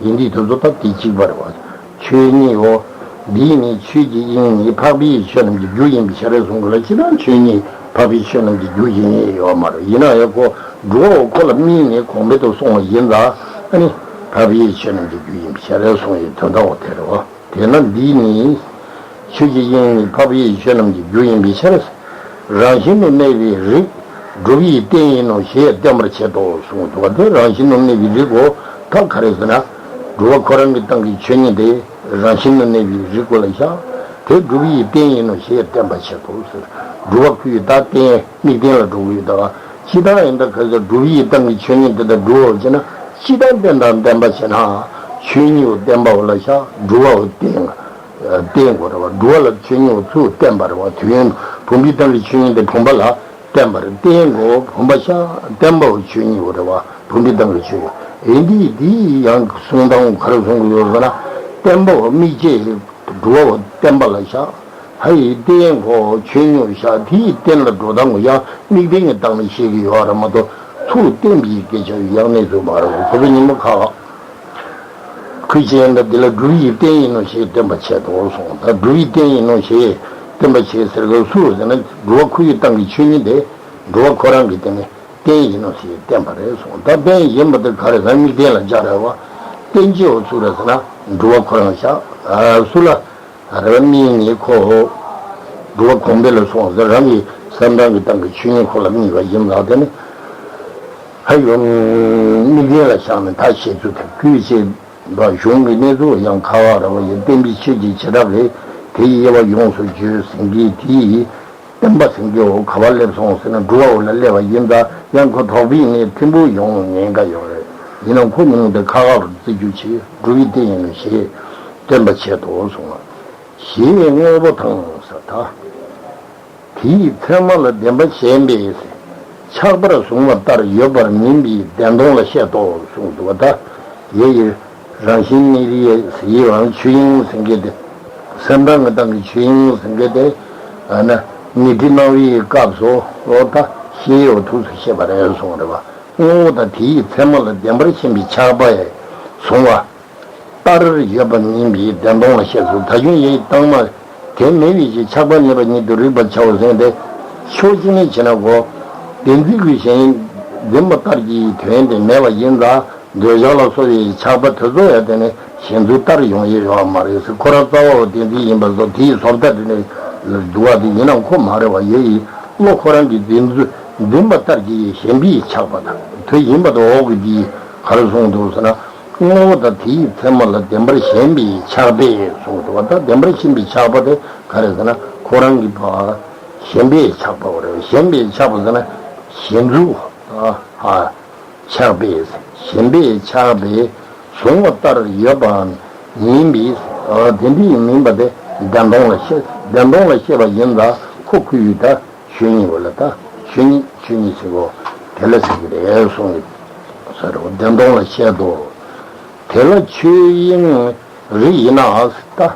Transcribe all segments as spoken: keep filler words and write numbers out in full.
ཡིན་དུས་དེ་ཚོ་ད་དེ་གཅིག་པ་རེད་བ། ཆོས་ཉིད་འོ། འདིས་ནི་ཆོས་ཀྱི་དབྱིངས་ཉིད་འཕགས་པའི་ཆོས་རྣམས་ཀྱི་རྒྱུ་ཡིན་པའི་ཕྱིར་གསུངས་པ་ལ། ཅི་ལྟར་ཆོས་ཉིད་འཕགས་པའི་ཆོས་རྣམས་ཀྱི་རྒྱུ་ཡིན་ཡོད་མ་རེད། ཡིན་ན་ཡང་ཁོ་འགྲོ་བ་ཁོ་ལ་དམིགས་ནས་གོང་འཕེལ་དུ་སོང་བ་ཡིན་ཙང་། ཨ་ནི་འཕགས་པའི་ཆོས་རྣམས་ཀྱི་རྒྱུ་ཡིན་པའི་ཕྱིར་གསུངས་ཡོད་དོན་དག་འོ་དེ་རེད་བ། དེས་ན་འདིས་ནི་ཆོས་ཀྱི་དབྱིངས་ཉིད་འཕགས་པའི་ཆོས་རྣམས་ཀྱི་རྒྱུ་ཡིན་པའི་ཕྱིར། རང་བཞིན་དུ་གནས་པའི་རིགས་སྒྲུབ་པའི་རྟེན་ཡིན་ནོ་ཞེས་བསྟན་པར་བྱེད་དོ་གསུངས་འདུག་པ། དེ་རང་བཞིན་དུ་གནས་པའི་རིགས་གོ། ད་ག་རེ་ཟེར་ན། སྒྲུབ་པ་ཁོ་རང་གི་སྟེང་གི་ཆོས་ཉིད་དེ་རང་བཞིན་དུ་གནས་པའི་རིགས་གོ་ལ་བཞག་དེ་སྒྲུབ་པའི་རྟེན་ཡིན་ནོ་ཞེས་བསྟན་པར་བྱེད་དོ་ཟེར། སྒྲུབ་པ་ཁོ་ཡི་ད་རྟེན་དམིགས་རྟེན་ལ་འགྲོ་གི་ཡོད་ད། ཅི་ལྟར་ཡིན་ད་ག་ཟེར། སྒྲུབ་པའི་སྟེང་གི་ཆོས་ཉིད་དེ་དག་སྒྲུབ་པ་བྱས་ན། ཅི་ལྟར་བསྟན་དང་བསྟན་པ་བྱས་ན། ཆོས་ཉིད་བསྟན་པའོ་ལ་བཞག་སྒྲུབ་པའོ་རྟེན། རྟེན་གོ་རེད་བ། སྒྲུབ་པ་ལ་ཆོས་ཉིད་འོ་ཚུར་བསྟན་པ་རེད་བ། དུས་ཡུན་བུམ་པའི་སྟེང་གི་ཆོས་ཉིད་དེ་བུམ་པ་ལ་བསྟན་པ་རེད། རྟེན་གོ་བུམ་པ་ཤ་བསྟན་པའོ་ཆོས་ཉིད་འོ་རེད་བ། བུམ་པའི་སྟེང་གི་ཆོས་ཉིད། ཨེ་འདི་འདི་ཡང་གསུང་སྟངས་ག་རེ་གསུང་གི་ཡོད་ཟེར་ན། བསྟན་པའོ་དམིགས་བཅས་སྒྲུབ་པའོ་བསྟན་པ་ལ་བཞག་ཧ་ཡི་རྟེན་གོ་ཆོས་ཉིད་བཞག་དེའི་རྟེན་ལ་འགྲོ་སྟངས་གོ་ཡང་དམིགས་རྟེན་གྱི་སྟེང་ནས་བཤད་ཀྱི་ཡོད་རེད་མ་གཏོགས། ཚུར་བསྟན་པའི་སྐད་ཆ་ཡང་གནས་ཚུལ་མ་རེད། ཁོ་ཚོ་ཉིན་མོ་ཁ་ཁ། ཁུལ་ཅན་དང་དེ་ལ་སྒྲུབ་པའི་རྟེན་ཡིན་ནོ་ཞེས་བསྟན་པ་བྱེད་དོ་གསུངས། ད་སྒྲུབ་པའི་རྟེན་ཡིན་ནོ་ཞེས་བསྟན་པ་བྱེད་ཟེར་ག་སུ་ཟེར་ན། སྒྲུབ་པ་ཁོ་ཡི་སྟེང་གི་ཆོས་ཉིད་དེ་སྒྲུབ་པ་ཁོ་རང་གི་སྟེང་ནས་རྟེན་ཡིན་ནོ་ཞེས་བསྟན་པ་རེད་གསུངས། ད་རྟེན་ཡིན་པ་དེ་ག་རེ་ཟེར་ན་དམིགས་རྟེན་ལ་སྦྱར་རེད་བ། རྟེན་གཅིག་འོ་ཚུར་རེད་ཟེར་ན་སྒྲུབ་པ་ཁོ་རང་བཞག་སུ་ལ། རེ་བ་དམིགས་ནས་ཁོ། སྒྲུབ་པ་གོང་འཕེལ་ལ་སོང་ཟེར་རང་གི་སེམས་ཙམ་གྱི་སྟེང་གི་ཆོས་ཉིད་ཁོ་ལ་དམིགས་པ་ཡིན་ལ། དེ་ནི་ཧ་ཡོད་དམིགས་རྟེན་ལ་བཞག་ནས་ད་བཤད་ཚུལ་དེ་ཁུལ་བྱེད་པ་གཞུང་གི་གནས་ཚུལ་ཡང་ཁ་བ་ར་བ་ཡི་བསྟན་པའི་ཆོས་ཀྱི་བྱེ་བྲག་ལས་དེ་ཡི་དབྱེ་བ་ཡོངས་སུ་བརྗོད་ཟིན་གྱི་དེ་ཡི་བསྟན་པ་ཟིན་གྱི་འོ་ག་བ་སླེབས་སོང་ཟེར་ན་སྒྲུབ་པ་འོ་ལ་སླེབས་པ་ཡིན་ཙང་ཡང་ཁོ་དོགས་པའི་ནས་ཐིམ་ཕུག་ཡོང་ཉེན་ཁ་ཡོད་རེད། ཡིན་ནའང་ཁོ་མིང་དེ་ཁ་བ་རུ་བརྩི་རྒྱུ་བྱེད་སྒྲུབ་པའི་རྟེན་ཡིན་ནོ་ཞེས་བསྟན་པ་བྱེད་དོ་གསུངས་ལ། ཞེས་དངོས་པོ་དང་ཟེར་ད། དེའི་མཚན་མ་ལ་བདེན་པར་ཞེན་པས་ཆགས་པར་བཟུང་བ་ལྟར་ཡོད་པར་མིན་པའི་བདེན་སྟོང་ལ་བཤད་དོ་གསུངས་འདུག་པ། ད་ཡེ་ཡི་རང་བཞིན་གནས་རིགས་ཡི་ཡང་ཆོས་དབྱིངས་ཟེར་མཁན་དེ། སེམས་ཙམ་གྱི་སྟེང་གི་ཆོས་དབྱིངས་ཟེར་མཁན་དེ། ཨ་ན་ཉི་ཁྲི་སྣང་བའི་སྐབས་སུ་འོ་ད་ཤེས་ཡོད་ཐུགས་སུ་ཤེས་པ་རེད་གསུངས་རེད་པ། དངོས་པོ་དང་དེའི་མཚན་མ་ལ་བདེན་པར་ཞེན་པའི་ཆགས་པས་བཟུང་བ། ལྟར་ཡོད་པ་མིན་པའི་བདེན་སྟོང་ལ་བཤད་ཚུལ། ད་གཞུང་ཡི་སྟེང་མ། དེ་མེད་པའི་ཕྱིར་ཆགས་པ་མེད་པ་ཉིད་དུ་རིག་པར་བྱའོ་ཟེར་ཏེ། ཕྱོགས་གཅིག་ནས་བྱས་ན་གོ། བདེན་འཛིན་གྱི་ཞེན་འཛིན་པ་ལྟར་གྱི་དོན་དེ་མེད་པ་ཡིན་ཙང་འདོད་ཆགས་ལ་སོགས་པའི་ཆགས་པ་དེ་ཚོ་ཡང་དེ་ནི་ཞེན་ཚུལ་ལྟར་ཡོང་ཡི་ཡོད་མ་རེད་ཟེར། ཁོ་རང་རྩ་བ་བདེན་འཛིན་ཡིན་པ་སོགས་དེའི་བཟོ་ལྟ་དེ་ནི་འདུག་པ་དེ་ཡིན་ནའང་ཁོ་མ་རེད་པ། ཡེ་ཡི་བློ་ཁོ་རང་གི་འཛིན་ཚུལ་འཛིན་པ་ལྟར་གྱི་ཞེན་པའི་ཆགས་པ་དང་དེ་ཡིན་པ་དང་འོག་གི་དེ་ག་རེ་གསུངས་འདུག་ཟེར་ན། དངོས་པོ་དང་དེའི་མཚན་མ་ལ་བདེན་པར་ཞེན་པའི་ཆགས་པས་གསུངས་འདུག་པ། ད་བདེན་པར་ཞེན་པའི་ཆགས་པ་དེ་ག་རེ་ཟེར་ན་ཁོ་རང་གི་བ། ཞེན་པའི་ཆགས་པ་རེད། ཞེན་པའི་ཆགས་པ་ཟེར་ན་ཞེན་ཚུལ་ཧ། ཆགས་པས་ཞེན་པའི་ཆགས་པས་བཟུང་བ་ལྟར་ཡོད་པའམ་མིན་པས། དེ་འདྲའི་མིན་པ་དེ་བདེན་སྟོང་ལ་བཤད། བདེན་སྟོང་ལ་བཤད་པ་ཡིན་ལ་ཁོ་ཁོ་ཡི་ད། ཆོས་ཉིད་འོ་ལ་ད། ཆོས་ཉིད་ཆོས་ཉིད་ཟེར་གོ། དེ་ལ་ཟེར་གི་རེད་གསུངས་ཡོད། ས་རུ་བདེན་སྟོང་ལ་བཤད་དོ། དེ་ལ་ཆོས་དབྱིངས་རིགས་ཡིན་ན་ད།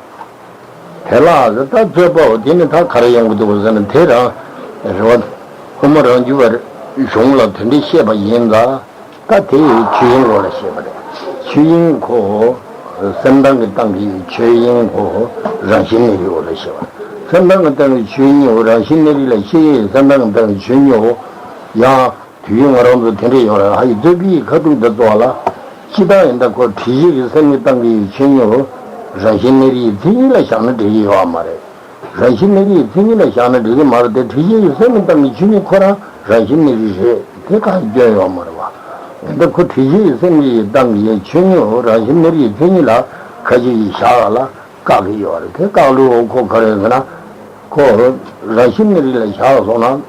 དེ་ལ་ད་རྩོད་པའོ་དེ་ནི་ད་ག་རེ་ཡོང་གི་འདུག་ཟེར་ན་དེ་རང་རེད་བ། དབུ་མ་རང་རྒྱུད་པ་གཞུང་ལ་དེ་འདྲའི་བཤད་པ་ཡིན་ལ། ད་དེ་ཆོས་དབྱིངས་འོ་ལ་བཤད་པ་རེད། ཆོས་དབྱིངས་ཁོ། སེམས་ཙམ་གྱི་སྟེང་གི་ཆོས་དབྱིངས་ཁོ། རང་བཞིན་གནས་རིགས་འོ་ལ་བཤད་པ། སེམས་ཙམ་གྱི་སྟེང་གི་ཆོས་ཉིད་འོ་རང་བཞིན་གནས་རིགས་ལ་ཤེས་ཡོད་སེམས་ཙམ་གྱི་སྟེང་གི་ཆོས་ཉིད་འོ། ཡང་དུས་ཡུན་ང་རང་ཚོ་དེ་འདྲ་ཡོད་རེད། ཧ་ཡི་རྩོད་པའི་ཁ་ཐུག་དེ་ཚོ་ལ། སྤྱི་བཏང་ཡིན་ད་ཁོ་དྲི་ཤེས་ཀྱི་སེམས་ཀྱི་སྟེང་གི་ཆོས་ཉིད་འོ། རང་བཞིན་གནས་རིགས་མཚན་ཉིད་ལ་བཞག་ན་འགྲིག་གི་ཡོད་མ་རེད། རང་བཞིན་གནས་རིགས་མཚན་ཉིད་ལ་བཞག་ན་འགྲིག་གི་མ་རེད་དེ། དྲི་ཤེས་ཀྱི་སེམས་ཀྱི་སྟེང་གི་ཆོས་ཉིད་ཁོ་རང་རང་བཞིན་གནས་རིགས་རེད་དེ་གང་སྐྱོན་ཡོད་མ་རེད་བ། ཡིན་ད་ཁོ་དྲི་ཤེས་ཀྱི་སེམས་ཀྱི་སྟེང་གི་ཆོས་ཉིད་འོ་རང་བཞིན་གནས་རིགས་མཚན་ཉིད་ལ་ཁ་ཅིག་གིས་བཞག་ལ། བཀག་གི་ཡོད་རེད་དེ། བཀག་ལུགས་འོ་ཁོ་ག་རེ་ཟེར་ན། ཁོ་རང་བཞིན་གནས་རིགས་ལ་བཞག་སོང་ན།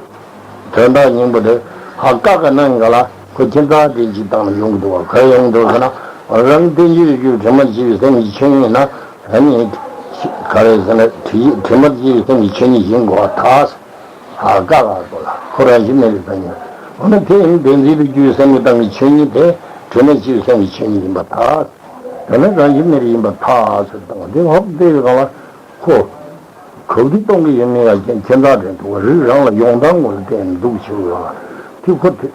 དོན་དག་སྙིང་པོ་དེ་ཧ་བཀག་ག་གནང་ག་ལ་ཁོ་ཁྱད་མཚར་དེ་ཅིག་སྟེང་ལ་ཡོང་གི་འདུག་བ། ག་རེ་ཡོང་གི་འདུག་ཟེར་ན། རང་བསྟན་བཅོས་རྒྱུ་དྲི་མ་མཆིས་པའི་སེམས་ཀྱི་ཆོས་ཉིད་ན། ཨ་ནི་ག་རེ་ཟེར་ན་དྲི་དྲི་མ་མཆིས་པའི་སེམས་ཀྱི་ཆོས་ཉིད་ཡིན་དགོས་པ་ད། ཧ་བཀག་ག་འདུག་ལ་ཁོ་རང་བཞིན་གནས་རིགས་ད་ཉིད། འོ་ན་དེ་ཡིན་བདེན་འཛིན་དུ་གྱུར་སེམས་ཀྱི་སྟེང་གི་ཆོས་ཉིད་དེ་དྲི་མ་མཆིས་པའི་སེམས་ཀྱི་ཆོས་ཉིད་ཡིན་པ་ད། དེ་ནི་རང་བཞིན་གནས་རིགས་ཡིན་པར་ཐལ་ཟེར་དང་དེ་ཧོབ་དེ་གང་ལ་ཁོ། གང་གིས་སྟོང་གི་ཡོད་མིན་ཡང་ཁྱད་མཚར་དྲན་ཐུབ་པ་རིགས་རང་ལ་ཡོང་སྟངས་ངོ་ལ་བརྟེན་འདུག་ཞུ་ཡོད་ལ། དེ་ཁོ་དེ།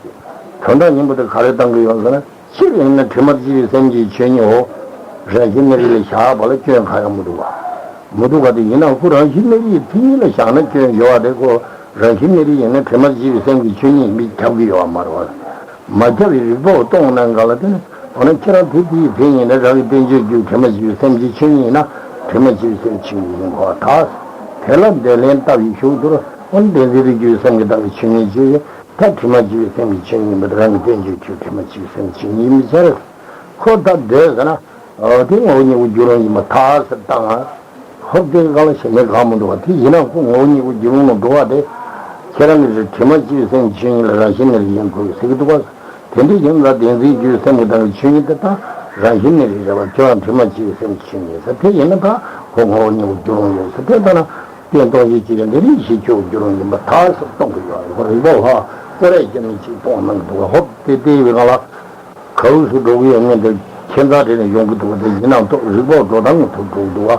དོན་དག་སྙིང་པོ་དེ་ག་རེ་བཏང་གི་ཡོད་ཟེར་ན། སྤྱིར་ཡིན་ན་དྲི་མ་མཆིས་པའི་སེམས་ཀྱི་ཆོས་ཉིད་འོ། རང་བཞིན་གནས་རིགས་ལ་བཞག་པ་ལ་སྐྱོན་གང་ཡང་མི་འདུག་བ། མི་འདུག་བ་དེ་ཡིན་ན་ཁོ་རང་བཞིན་གནས་རིགས་མཚན་ཉིད་ལ་བཞག་ན་སྐྱོན་ཡོད་བ་དེ་ཁོ་རང་བཞིན་གནས་རིགས་ཡིན་ན་དྲི་མ་མཆེད་པའི་སེམས་ཀྱི་ཆོས་ཉིད་མི་ཁྱབ་ཀྱི་ཡོད་བ་མ་རེད་བ། མ་ཁྱབ་པའི་རིགས་པ་བོ་སྟོང་ནང་ག་ལ་དེ་ནི་འོ་ན་ཁྱེད་རང་དེ་དེའི་དེ་ཡིན་ན་རང་གི་བསྟན་བཅོས་རྒྱུད་དྲི་མ་མཆེད་པའི་སེམས་ཀྱི་ཆོས་ཉིད་ཡིན་ན་དྲི་མ་མཆེད་པའི་སེམས་ཆོས་ཉིད་ཡིན་གོ་ད། དེ་ལ་འདོད་ལན་བཏབ་པའི་ཤུགས་དུ་འོ་ན་བདེན་འཛིན་རིགས་རྒྱུད་སེམས་ཀྱི་བདག་པའི་ཆོས་ཉིད་ཅེས་ད་དྲི་མ་མཆེད་པའི་སེམས་ཀྱི་ཆོས་ཉིད་མི་རང་གི་བསྟན་བཅོས་རྒྱུད་དྲི་མ་མཆེད་པའི་སེམས་ཆོས་ཉིད་མི་ཆ་རེད། ཁོ་ད་འདོད་ཟེར་ན། ཨོ་དེ་ངོ་བོ་ཉིད་ཀྱི་རྒྱུད་རང་ཡིན་པ་ཐག་ཟེར་བཏང་ང་། ཧོབ་དེ་གང་ལ་ཞེ་ནས་གང་མི་འདུག་བ་དེ་ཡིན་ན་ཁོ་ངོ་བོ་ཉིད་ཀྱི་རྒྱུད་རང་ལ་འགྲོ་བ་དེ། ཁྱེད་རང་གི་དྲི་མ་མཆེད་པའི་སེམས་ཆོས་ཉིད་ལ་རང་བཞིན་ནི་རིགས་ཡིན་དགོས་ཟེར་གྱི་འདུག་བ། དེ་འདྲ་ཡིན་ཙང་བདེན་འཛིན་རྒྱུད་སེམས་ཀྱི་བདག་གི་ཆོས་ཉིད་དེ་དག་རང་བཞིན་ནི་རིགས་རེད་བ་ཁྱོད་རང་དྲི་མ་མཆེད་པའི་སེམས་ཀྱི་ཆོས་ཉིད་ཟེར་དེ་ཡིན་ན་ད་ཁོ་ངོ་བོ་ཉིད་ཀྱི་རྒྱུད་རང་ཡོད་ཟེར་དེ་ལྟ་ན། རྟེན་སྟོང་གཞི་གཅིག་ཡང་འདི་རིགས་ཤེས་ཆོས་ཀྱི་རྒྱུད་རང་ཡིན་པ་ཐག་ཟེར་སྟོང་གི་ཡོད་རེད་ཁོ་རིག་པ་བ་ཀོ་རེ་སྐྱེ་མི་གཅིག་སྟོང་གནང་གི་འདུག་བ་ཧོབ་དེ་དེ་ཡི་གང་ལ། ག་འུ་སུ་འགྲོ་གི་ཡོད་མེད་དེ་ཁྱད་མཚར་རེ་ནས་ཡོང་གི་འདུག་བ་དེ་ཡིན་ནའང་ཐོག་རིག་པ་འགྲོ་སྟངས་ཐུག་འགྲོ་གི་འདུག་བ།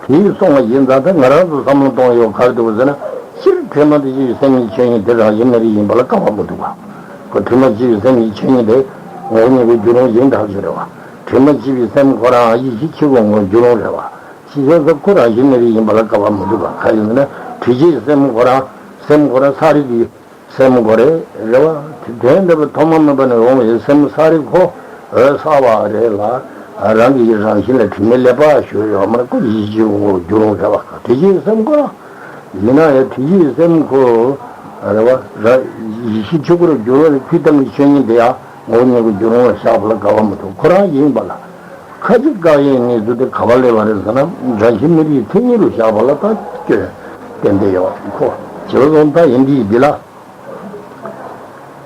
དེའི་སོང་བ་ཡིན་ཙང་ད་ང་རང་ཚོ་བསམ་བློ་གཏོང་ཡོད་ག་རེ་འདུག་ཟེར་ན་སྤྱིར་དྲི་མ་འདི་ཡི་སེམས་ཉིད་ཆོས་ཉིད་དེ་རང་བཞིན་གནས་རིགས་ཡིན་པ་ལ་སྐབས་མི་འདུག་བ། ཁོ་དྲི་མ་མཆེད་པའི་སེམས་ཉིད་ཆོས་ཉིད་དེ་ངོ་བོ་ཉིད་ཀྱི་རྒྱུད་རང་ཡིན་དག་ཅིག་རེད་བ། དྲི་མ་མཆེད་པའི་སེམས་ཁོ་རང་ཡེ་ཤེས་ཆོས་ཀྱི་ངོ་བོ་རྒྱུད་རང་རེད་བ། ཤེས་བྱ་ཟེར་ཁོ་རང་བཞིན་གནས་རིགས་ཡིན་པ་ལ་སྐབས་མི་འདུག་བ་ག་ཡིན་ཟེར་ན་དྲི་མཆེད་སེམས་ཁོ་རང་སེམས་ཁོ་རང་ས་རིག་གི་སེམས་ཁོ་རེ་རེ་བ། དེ་འདྲ་བའི་ཐོག་མ་མེད་པ་ནས་འོང་བའི་སེམས་ས་རིག་ཁོ་འོད་གསལ་བ་རེད་ལ། རང་གི་རང་བཞིན་ལ་དྲི་མའི་ཀླད་པ་ཞུ་ཡོད་མ་རེད་ཁོ་ཡེ་ཤེས་ཆོས་ཀྱི་ངོ་བོར་འགྱུར་རུང་རེད་བ། དེ་ཅིའི་སེམས་ཁོ་རང་ཡིན་ན་ཡང་དེ་ཅིའི་སེམས་ཁོ་རེ་བ་ར་ཡེ་ཤེས་ཆོས་སྐུ་རུ་འགྱུར་བ་ནི་ཁུ་ཏམ་གྱི་ཆོས་ཉིད་དེ་ཡང་ངོ་བོ་ཉིད་ཀྱི་རྒྱུད་རང་ལ་བཞག་པ་ལ་དགའ་བ་མི་ཐོབ་ཁོ་རང་ཡིན་པ་ལ། ཁ་ཅིག་བཀག་ཡས་གནས་ཚུལ་དེ་ག་པར་སླེབས་པ་རེད་ཟེར་ན་རང་བཞིན་གནས་རིགས་མཚན་ཉིད་རུ་བཞག་པ་ལ་ད་སྐྱོན་ཏན་ཏན་ཡོད་ཁོ་བྱེད་པ་སོང་ད་ཡིན་དེ་འདི་ལ།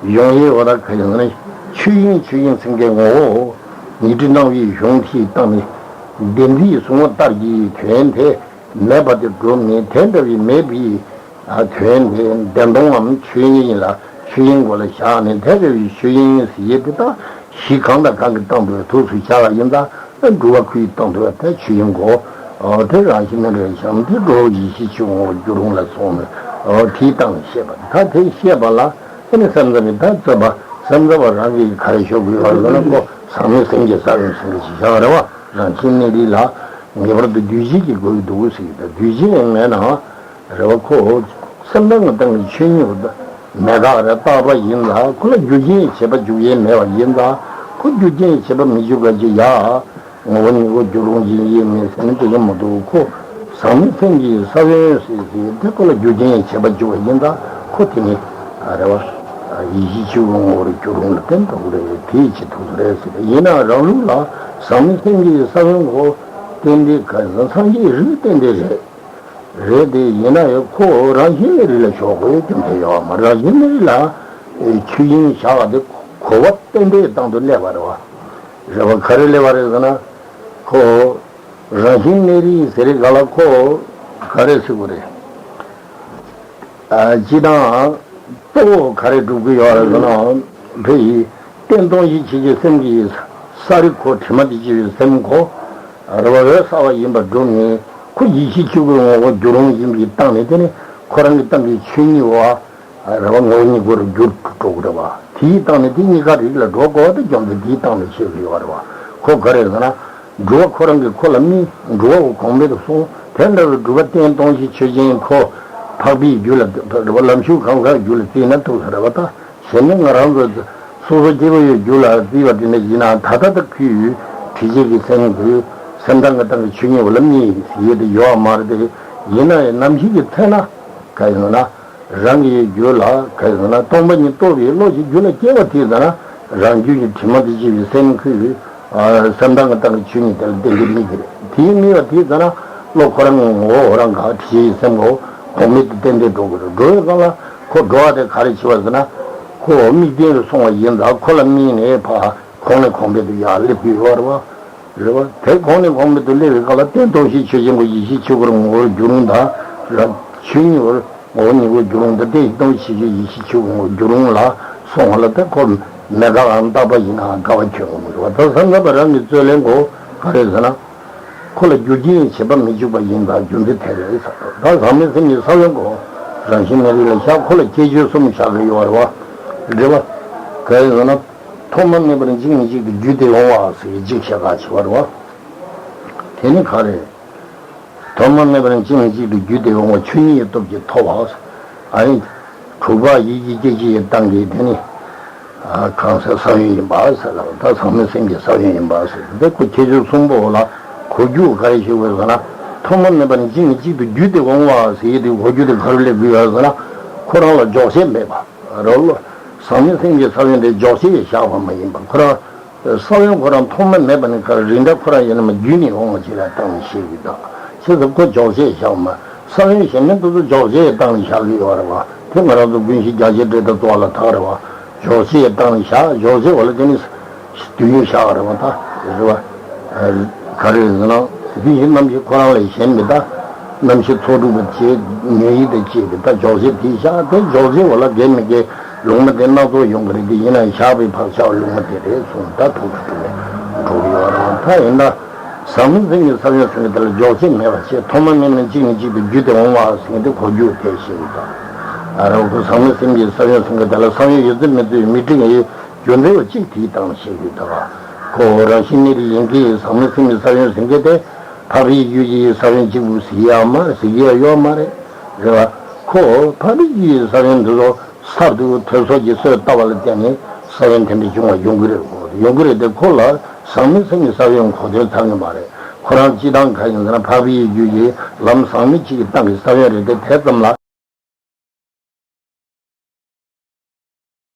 གཞུང་ཡིག་འོ་ད་ག་ཡིན་ན་ཆོས་དབྱིངས་ཆོས་དབྱིངས་ཚིག་གི་ངོ་བོ་ཉི་ཁྲི་སྣང་བའི་གཞུང་ཐིག་བཏང་ནས་བདེན་འཛིན་གཟུང་བ་ལྟར་གྱི་དོན་དེ་མེད་པ་དེ་སྒྲུབ་ནས་དེ་འདྲ་བའི་མེད་པའི་དོན་དེ་བདེན་སྟོང་ངམ་ཆོས་དབྱིངས་ལ་ཆོས་དབྱིངས་སྒོ་ལ་བཞག་ནས་དེ་འདྲ་བའི་ཆོས་དབྱིངས་ཟེར་ཡས་དེ་དག་གཞི་གང་དང་གང་གི་སྟེང་དུ་ཐུགས་སུ་ཆགས་པ་ཡིན་ཙང་། སྒྲུབ་པ་ཁོའི་སྟེང་དུ་དེ་ཆོས་དབྱིངས་གོ། དེ་རང་བཞིན་གནས་རིགས་ཀྱང་དེ་འགྲོ་བའི་ཡེ་ཤེས་ཆོས་དབྱིངས་རྒྱུད་རང་ལ་སོང་ནས་དེའི་སྟེང་ནས་བཤད་པ་ད་དེ་བཤད་པ་ལ་ཨེ་ནི་སེམས་ཙམ་གྱི་ད་རྩོད་པ་སེམས་ཙམ་པ་རང་གིས་ག་རེ་ཞུ་དགོས་ཡོད་ལབ་ན་ཁོ་ཟག་མེད་སེམས་ཀྱི་ས་བོན་ཟེར་གྱི་བཞག་རེད་བ། རང་བཞིན་གནས་རིགས་ལ་ངེས་པར་དུ་འདུས་བྱས་ཀྱི་དགོས་ཀྱི་འདུག་ཟེར་གྱི་ད་འདུས་བྱས་མེད་ན། རེད་བ་ཁོ། སེམས་ཙམ་གྱི་སྟེང་གི་ཆོས་ཉིད་མེད་དགག་རེ་བཏགས་པ་ཡིན་ལ་ཁོ་ལ་རྒྱུ་རྐྱེན་བྱེད་པ་འཇུག་ཡས་མེད་པ་ཡིན་ལ་ཁོ་རྒྱུ་རྐྱེན་བྱེད་པ་མི་འཇུག་པ་ཅི་ཡ། ངོ་བོ་ཉིད་ཀྱི་རྒྱུད་རང་ཡིན་ཡས་མིན་ཟེར་ན་དེ་ག་མི་འདུག་ཁོ། ཟག་མེད་སེམས་ཀྱི་ས་བོན་ཟེར་ཟེར་དེ་ཁོ་ལ་རྒྱུ་རྐྱེན་བྱེད་པ་འཇུག་པ་ཡིན་ལ་ཁོ་དེ་ནི་རེད་བ། ཡེ་ཤེས་ཆོས་ཀྱི་ངོ་བོར་རྒྱུད་རང་ལ་བརྟེན་འགྲོ་གི་རེད་དེའི་ཆེད་དུ་རེད་ཟེར་ཡིན་ན་རང་ལུགས་ལ་ཟག་མེད་སེམས་ཀྱི་ས་བོན་གོ། རྟེན་འབྲེལ་ག་ས་སངས་རྒྱས་རིགས་རྟེན་འབྲེལ་རེད། རེད་དེ་ཡིན་ན་ཡང་ཁོ་རང་བཞིན་གནས་རིགས་ལ་ཕྱོགས་པའི་རྒྱུ་མཚན་ཡོད་མ་རང་བཞིན་གནས་རིགས་ལ་ཆོས་དབྱིངས་བཞག་པ་དེ་གོ་བ་རྟེན་འབྲེལ་སྟེང་དུ་སླེབས་པ་རེད་བ། རེད་བ་ག་རེ་སླེབས་པ་རེད་ཟེར་ན། ཁོ་རང་བཞིན་གནས་རིགས་ཟེར་རེད་ག་ལ་ཁོ་ག་རེ་ཟེར་དགོས་རེད། ཨ་སྤྱི་དང་། གཙོ་བོ་ག་རེ་སྒྲུབ་ཀྱི་ཡོད་རེད་ཟེར་ན། བོད་ཡིག་རྟེན་སྟོང་གཞི་ཆོས་ཅན་སེམས་ཀྱི་ས་རིག་གོ་དྲི་མ་དེ་ཅི་ཡོད་སེམས་གོ། རེ་བ་འོད་གསལ་བ་ཡིན་པར་སྒྲུབ་ནས་ཁོ་ཡེ་ཤེས་ཆོས་སྐུའི་ངོ་བོ་རྒྱུད་རང་ཡིན་པའི་སྟེང་ནས་དེ་ནི་ཁོ་རང་གི་སྟེང་གི་ཆོས་ཉིད་བ། རེ་བ་ངོ་བོ་ཉིད་སྐུ་རུ་འགྱུར་འགྲོ་གི་རེད་བ། དེའི་སྟེང་ནས་དེ་གཉིས་ཀ་རིགས་ལ་འགྲོ་དགོས་པ་དེ་རྒྱུ་མཚན་དེའི་སྟེང་ནས་ཤེས་དགོས་པ་རེད་བ། ཁོ་ག་རེ་ཟེར་ན། སྒྲུབ་པ་ཁོ་རང་གིས་ཁོ་ལ་དམིགས་སྒྲུབ་པ་གོང་འཕེལ་དུ་སོང་དེ་འདྲ་བའི་སྒྲུབ་པ་རྟེན་སྟོང་གཞི་ཆོས་ཅན་ཁོ་འཕགས་པའི་རྒྱུད་ལ་རེད་བ་ལམ་ཞུགས་གང་ག་རྒྱུད་ལ་བརྩིས་ན་ཐུག་ས་རེད་བ་ད་གཞན་ནི་ང་རང་ཚོ་སོ་སོ་སྐྱེ་བོ་ཡི་རྒྱུད་ལ་བརྩིས་པ་དེ་འདྲ་ཡིན་ན་ད་ལྟ་ད་ཁོའི་དྲི་ཆུའི་སེམས་ཀྱི་སེམས་ཙམ་གྱི་སྟེང་གི་ཆོས་ཉིད་འོ་ལམ་གཉིས་ཡོད་དེ་ཡོད་མ་རེད་དེ་ཡིན་ན་ཡང་ནམ་ཞིག་གི་ཚེ་ན་ག་ཡིན་ན། རང་གི་རྒྱུད་ལ་ག་རེ་ཟེར་ན་སྟོང་པ་ཉིད་རྟོགས་པའི་བློ་ཞིག་རྒྱུད་ལ་སྐྱེ་བ་དེ་ཙམ་ན་རང་རྒྱུད་ཀྱི་དྲི་མ་དེ་སྐྱེ་བའི་སེམས་ཁོའི་སེམས་སྟེང་གི་སྟེང་གི་ཆོས་ཉིད་དེ་ལ་བདེན་པའི་དམིགས་ཀྱི་རེད། དེའི་དམིགས་པ་དེ་ཙམ་ན་བློ་ཁོ་རང་གི་ངོ་བོ་རང་ག་དྲི་ཡི་སེམས་ངོ་གོང་མེད་དུ་ཏན་ཏན་འགྲོ་གི་རེད། འགྲོ་བའི་སྒང་ལ་ཁོ་འགྲོ་བ་དེ་ག་རེ་བྱེད་པ་ཟེར་ན་ཁོ་དམིགས་རྟེན་དུ་སོང་བ་ཡིན་ཙང་ཁོ་ལ་དམིགས་ནས་ཕ་གོང་ནས་གོང་འཕེལ་དུ་ཡར་སླེབས་ཀྱི་ཡོད་རེད་བ། རེད་བ། དེ་གོང་ནས་གོང་འཕེལ་དུ་སླེབས་པའི་སྐབས་ལ་རྟེན་སྟོང་གཞི་ཆོས་ཅན་གྱི་ཡེ་ཤེས་ཆོས་སྐུ་རང་ངོ་བོར་རྒྱུད་རང་དང་རང་ཆོས་ཉིད་བར། ངོ་བོ་ཉིད་ཀྱི་རྒྱུད་རང་དང་རྟེན་གཞི་སྟོང་གཞི་ཆོས་ཅན་ཡེ་ཤེས་ཆོས་སྐུ་ངོ་བོ་རྒྱུད་རང་ལ་སོང་བ་ལ་ད་ཁོ་མེད་དགག་གམ་བཏགས་པ་ཡིན་ནའང་དགག་པ་ཁྱོན་ནས་མི་འགྲོ་བ། ད་བསམ་བསམ་པ་རང་གི་རྩོད་ལེན་གོ་ག་རེ་ཟེར་ན། ཁོ་ལ་རྒྱུ་རྐྱེན་བྱེད་པ་མི་འཇུག་པ་ཡིན་ཙང་རྒྱུ་མཚན་དེ་རེད་ཟེར། ད་ཟག་མེད་སེམས་ཀྱི་ས་བོན་གོ་རང་བཞིན་གནས་རིགས་ལ་བཞག་ཁོ་ལ་ཁྱད་ཆོས་གསུམ་བཞག་གི་ཡོད་རེད་བ། རེད་བ། ག་རེ་ཟེར་ན། ཐོག་མ་མེད་པར་འཇིག་མི་འཇིག་གི་རྒྱུ་དེ་འོང་བ་ཟེར་གྱི་འཇིག་བྱེད་དགག་བྱེད་པ་རེད་བ། དེ་ནི་ག་རེ། ཐོག་མ་མེད་པ་ནས་གཅིག་ནས་གཅིག་ཏུ་བརྒྱུད་དེ་འོང་བ་ཆོས་ཉིད་ཀྱི་སྟོབས་ཀྱིས་ཐོབ་པ། ཨ་ནི། དྲུག་པ་ཡིད་ཀྱི་སྐྱེ་མཆེད་ཀྱི་སྟངས་ཀྱིས་དེ་ནི། ཨ་གང་ཟག་ས་བོན་ཡིན་པ་ཟེར་ལ། ད་ཟག་མེད་སེམས་ཀྱི་ས་བོན་ཡིན་པ་ཟེར་ཏེ། ཁོ་ཁྱད་ཆོས་གསུམ་པོ་ལ་གོ་རྒྱུ་ག་རེ་ཞིག་དགོས་ཟེར་ན། ཐོག་མ་མེད་པ་ནས་གཅིག་ནས་གཅིག་ཏུ་བརྒྱུད་དེ་འོང་བ་ཟེར་ཡས་དེ་གོ་རྒྱུ་དེ་ག་རེ་ལ་དགོས་ཡོད་ཟེར་ན། ཁོ་རང་ལ་འཇོག་བྱེད་མེད་པ་རེད་ལོ། ཟག་མེད་སེམས་ཀྱི་ས་བོན་དེ་འཇོག་བྱེད་བཞག་པ་མ་ཡིན་པ། ཁོ་རང་ས་བོན་ཁོ་རང་ཐོག་མ་མེད་པ་ནས་ག་རེ་རིགས་འདྲ་ཁོ་རང་ཡིན་ན་མ་བརྒྱུད་ནས་འོང་བ་ཅིག་ལ་བཏང་ནས་བཤད་ཀྱི་འདུག་བྱས་ཙང་ཁོ་འཇོག་བྱེད་བཞག་མ། ས་བོན་གཞན་མིན་དེ་ཚོ་འཇོག་བྱེད་བཏང་ནས་བཞག་གི་ཡོད་རེད་བ། དེ་ང་རང་ཚོ་ཀུན་གཞི་རྒྱ་ཆེར་འགྲེལ་དང་གཙོ་བོ་ལ་དག་རེད་བ། འཇོག་བྱེད་བཏང་ནས་བཞག་འཇོག་བྱེད་བ་ལ་དེ་ནི་དུས་ཡུན་བཞག་རེད་བ། ད་རེད་བ། ག་རེ་ཟེར་ན། ཀུན་གཞི་རྣམ་ཤེས་ཁོ་རང་ལས་གཞན་མི་གདའ། རྣམ་ཤེས་ཚོགས་དྲུག་པ་བཅས་ཉོན་ཡིད་དང་བཅས་པའི་ད་འཇོག་བྱེད་དེ་བཞག་དེ་འཇོག་བྱེད་བ་ལ་དགེ་མི་དགེ་ལུང་མ་དེ་སྣ་ཚོགས་ཡོང་གི་རེད། དེ་ཡིན་ན་བཞག་པའི་བག་ཆགས་ལུང་མ་དེ་རེད་གསུངས། ད་ཐུགས་སུ་ཆུད་ནས་འགྲོ་གི་ཡོད་རེད་བ། ད་ཡིན་ན། ཟག་མེད་སེམས་ཀྱི་ས་བོན་ཟེར་མཁན་དེ་ལ་འཇོག་བྱེད་མེད་པ་བྱས། ཐོག་མ་མེད་ནས་གཅིག་ནས་གཅིག་ཏུ་བརྒྱུད་དེ་འོང་བ་ཟེར་མཁན་དེ་གོ་རྒྱུ་དེ་ཤེས་ཀྱི་འདུག་ཨ་རོ་ཁོ་ཟག་མེད་སེམས་ཀྱི་ས་བོན་ཟེར་མཁན་དེ་ལ་ས་བོན་ཡོད་ཚད་མེད་ཚད་མི་འགྲིག་ངེས་རྒྱུ་མཚན་བ་གཅིག་དེའི་སྟེང་ནས་ཤེས་ཀྱི་འདུག་ཁོ་རང་བཞིན་གནས་རིགས་ཡིན་གྱི། ཟག་མེད་སེམས་ཀྱི་ས་བོན་ཟེར་མཁན་དེ་འཕགས་པའི་རྒྱུད་ཀྱི་ས་བོན་གཅིག་པུ་ཟེར་ཡ་མ་རེད། ཟེར་གྱི་ཡ་ཡོད་མ་རེད། རེད་བ། ཁོ་འཕགས་པའི་རྒྱུད་ཀྱི་ས་བོན་འདི་ཚོ་གསར་དུ་ཐོས་བསམ་གྱིས་སོས་བཏབ་པ་ལ་བརྟེན་ནས་ས་བོན་དེ་འདྲ་བྱུང་བ་ཡོང་གི་རེད། ཡོང་གི་རེད་དེ། ཁོ་ལ་ཟག་མེད་སེམས་ཀྱི་ས་བོན་གོ་དོན་ཚང་གི་མ་རེད། ཁོ་རང་སྤྱི་བཏང་ག་ཡིན་ཟེར་ན་འཕགས་པའི་རྒྱུད་ཀྱི་ལམ་ཟག་མེད་གཅིག་གི་སྟེང་གི་ས་བོན་རེད་དེ། དེ་ཙམ་ལ་